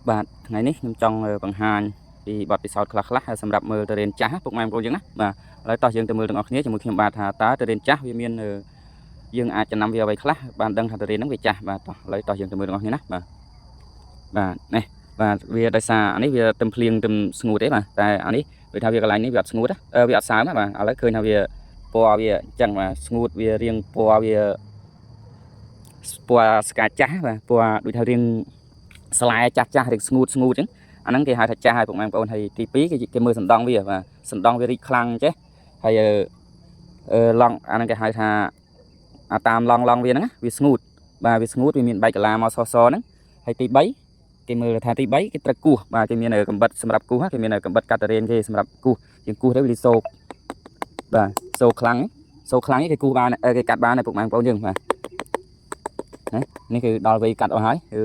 បាទថ្ងៃនេះខ្ញុំចង់បង្ហាញពីបទពិសោធន៍ខ្លះៗសម្រាប់មើលទុរេនចាស់ពុកម៉ែបងប្អូនយើងណាបាទឥឡូវតោះយើងទៅមើលទាំងអស់គ្នាជាមួយខ្ញុំបាទថាតើទុរេនចាស់វាមានយើងអាចចំណាំវាអ្វីខ្លះបានដឹងថាទុរេនហ្នឹងវាចាស់បាទតោះឥឡូវតោះយើងទៅមើលទាំងអស់គ្នាណាបាទបាទនេះបាទវាដោយសារអានេះវាទឹមភ្លៀងទឹមស្ងួតទេបាទតែអានេះវាថាវាកន្លែងនេះវាអត់ស្ងួតវាអត់សើមបាទឥឡូវឃើញថាវាពណ៌វាអញ្ចឹងបាទស្ងួតវារៀងពណ៌វាពណ៌ស្កាចាស់បាទពណ៌ដូចថារៀង ស្លែចាស់ចាស់រៀងស្ងួតស្ងួតអញ្ចឹងអាហ្នឹងគេហៅថាចាស់ហើយពុកម៉ែបងប្អូនហើយទី2គេគេមើលសណ្ដងវាបាទសណ្ដងវារីកខ្លាំងចេះហើយអឺឡង់អាហ្នឹងគេហៅថាអាតាមឡង់ឡង់វាហ្នឹងវាស្ងួតបាទវាស្ងួតវាមានបែកកាឡាមកសសហ្នឹងហើយទី3គេមើលថាទី3គេត្រូវគោះបាទគេមានកំបិតសម្រាប់គោះគេមានកំបិតកាត់តរេនគេសម្រាប់គោះយើងគោះទៅវាសោកបាទសោកខ្លាំងសោកខ្លាំងគេគោះបានគេកាត់បានពុកម៉ែបងប្អូនយើងបាទណានេះគឺដល់វ័យកាត់អស់ហើយគឺ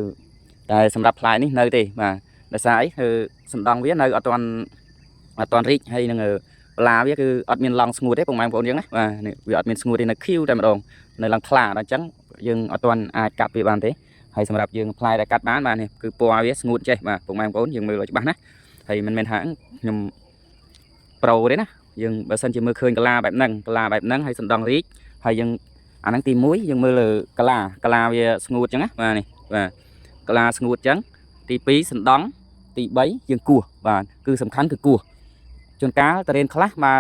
តែសម្រាប់ផ្លែនេះនៅទេបាទដោយសារអីគឺសំដងវានៅអត់ទាន់អត់ទាន់រីកហើយនឹងបន្លាវាគឺអត់មានឡង់ស្ងួតទេពុកម៉ែបងប្អូនយើងណាបាទនេះវាអត់មានស្ងួតទេនៅខៀវតែម្ដងនៅឡើងថ្លាដល់អញ្ចឹងយើងអត់ទាន់អាចកាត់វាបានទេហើយសម្រាប់យើងផ្លែដែលកាត់បានបាទនេះគឺពណ៌វាស្ងួតចេះបាទពុកម៉ែបងប្អូនយើងមើលឲ្យច្បាស់ណាហើយមិនមែនថាខ្ញុំប្រូទេណាយើងបើសិនជាមើលឃើញកាឡាបែបហ្នឹងកាឡាបែបហ្នឹងហើយសំដងរីកហើយយើងអាហ្នឹងទី1យើងមើលលើកាឡាកាឡាវាស្ងួតអញ្ចឹងណាបាទនេះបាទ កាឡាស្ងួតចឹងទី2សណ្ដង់ទី3យើងគោះបាទគឺសំខាន់គឺគោះជួនកាលតរេនខ្លះបើ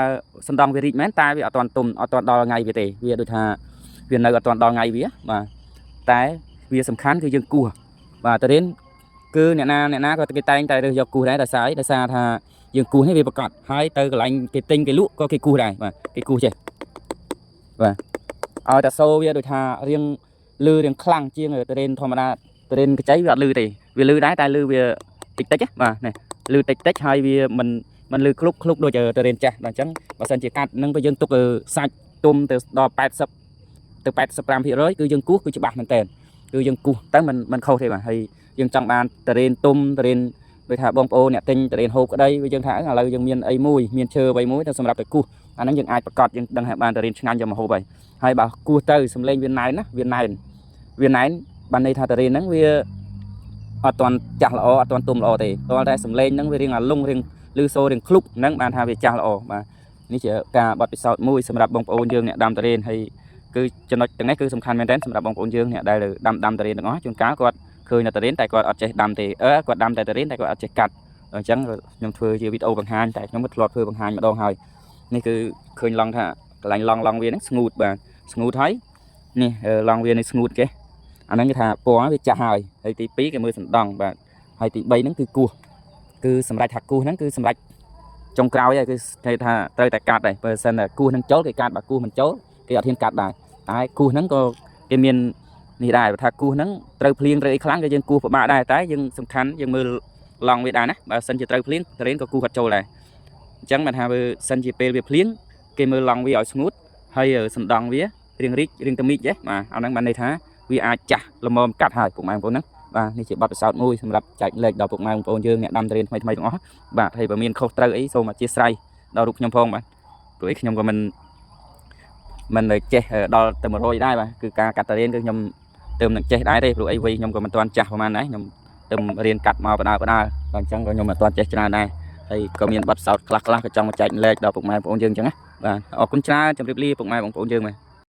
សណ្ដង់វារីកមែនតែវាអត់ទាន់ទុំអត់ទាន់ដល់ថ្ងៃវាទេវាដូចថាវានៅអត់ទាន់ដល់ថ្ងៃវាបាទតែវាសំខាន់គឺយើងគោះបាទតរេនគឺអ្នកណាអ្នកណាក៏គេតែងតែរើសយកគោះដែរដោយសារអីដោយសារថាយើងគោះនេះវាប្រកាសហើយទៅកន្លែងគេទិញគេលក់ក៏គេគោះដែរបាទគេគោះចេះបាទឲ្យតែសូវាដូចថារៀងលឺរៀងខ្លាំងជាងតរេនធម្មតា តរេនកញ្ចីវាអត់លឺទេវាលឺដែរតែលឺវាតិចតិចបាទនេះលឺតិចតិចហើយវាមិនមិនលឺក្លុកក្លុកដូចតរេនចាស់ដល់អញ្ចឹងបើសិនជាកាត់នឹងបើយើងទុកសាច់ទុំទៅដល់80ទៅ85%គឺយើងគោះគឺច្បាស់មែនតើគឺយើងគោះទៅមិនមិនខុសទេបាទហើយយើងចង់បានតរេនទុំតរេនដូចថាបងប្អូនអ្នកទិញតរេនហូបក្តីវាយើងថាឥឡូវយើងមានអីមួយមានឈើអ្វីមួយទៅសម្រាប់តែគោះអាហ្នឹងយើងអាចប្រកាសយើងដឹងថាបានតរេនឆ្ងាញ់យកមកហូបហើយហើយបើគោះទៅសំឡេងវាណែនណាវាណែនវាណែនបានន័យថាតារីនហ្នឹងវាអត់ទាន់ចាស់ល្អអត់ទាន់ទុំល្អទេទាល់តែសំឡេងហ្នឹងវារៀងអាលុងរៀងលឺសូររៀងក្លុកហ្នឹងបានថាវាចាស់ល្អបាទនេះជាការបទពិសោធន៍មួយសម្រាប់បងប្អូនយើងអ្នកដាំតារេនហើយគឺចំណុចទាំងនេះគឺសំខាន់មែនទែនសម្រាប់បងប្អូនយើងអ្នកដែលដាំដាំតារេនទាំងអស់ជួនកាលគាត់ឃើញតែតារេនតែគាត់អត់ចេះដាំទេអឺគាត់ដាំតែតារេនតែគាត់អត់ចេះកាត់អញ្ចឹងខ្ញុំធ្វើជាវីដេអូបង្ហាញតែខ្ញុំក៏ធ្លាប់ធ្វើបង្ហាញម្ដងហើយនេះគឺឃើញឡង់ថាកន្លែងឡង់ឡង់វាហ្នឹងស្ងួតបាទស្ងួតហើយនេះឡង់វានេះស្ងួតគេ អាហ្នឹងគេថាពណ៌វាចាស់ហើយហើយទី2គេមើលសណ្ដង់បាទហើយទី3ហ្នឹងគឺគោះគឺសម្រាប់ថាគោះហ្នឹងគឺសម្រាប់ចុងក្រោយហើយគឺគេថាត្រូវតែកាត់ហើយបើសិនតែគោះហ្នឹងចូលគេកាត់បើគោះមិនចូលគេអត់ហ៊ានកាត់ដែរតែគោះហ្នឹងក៏គេមាននេះដែរបើថាគោះហ្នឹងត្រូវភ្លៀងត្រូវអីខ្លាំងក៏យើងគោះពិបាកដែរតែយើងសំខាន់យើងមើលឡង់វាដែរណាបើសិនជាត្រូវភ្លៀងតរេនក៏គោះអត់ចូលដែរអញ្ចឹងបានថាបើសិនជាពេលវាភ្លៀងគេមើលឡង់វាឲ្យស្ងួតហើយសណ្ដង់វារៀងរីករៀងតមីចហ៎បាទអាហ្នឹងបានន័យថា វាអាចចាស់ល្មមកាត់ហើយពុកម៉ែបងប្អូនហ្នឹងបាទនេះជាបទពិសោធន៍មួយសម្រាប់ចែកលេខដល់ពុកម៉ែបងប្អូនយើងអ្នកដាំទុរេនថ្មីថ្មីទាំងអស់បាទហើយបើមានខុសត្រូវអីសូមអធ្យាស្រ័យដល់រូបខ្ញុំផងបាទព្រោះអីខ្ញុំក៏មិនមិនចេះដល់ទៅ100ដែរបាទគឺការកាត់ទុរេនគឺខ្ញុំទៅនឹងចេះដែរទេព្រោះអីវ័យខ្ញុំក៏មិនទាន់ចាស់ប្រហែលដែរខ្ញុំទៅរៀនកាត់មកបដើបដើដល់អញ្ចឹងក៏ខ្ញុំមិនទាន់ចេះច្រើនដែរហើយក៏មានបទពិសោធន៍ខ្លះខ្លះក៏ចង់មកចែកលេខដល់ពុកម៉ែបងប្អូនយើងអញ្ចឹងណាបាទអរគុណច្រើនជម្រាបលាពុកម៉ែបងប្អូនយើងបាទ។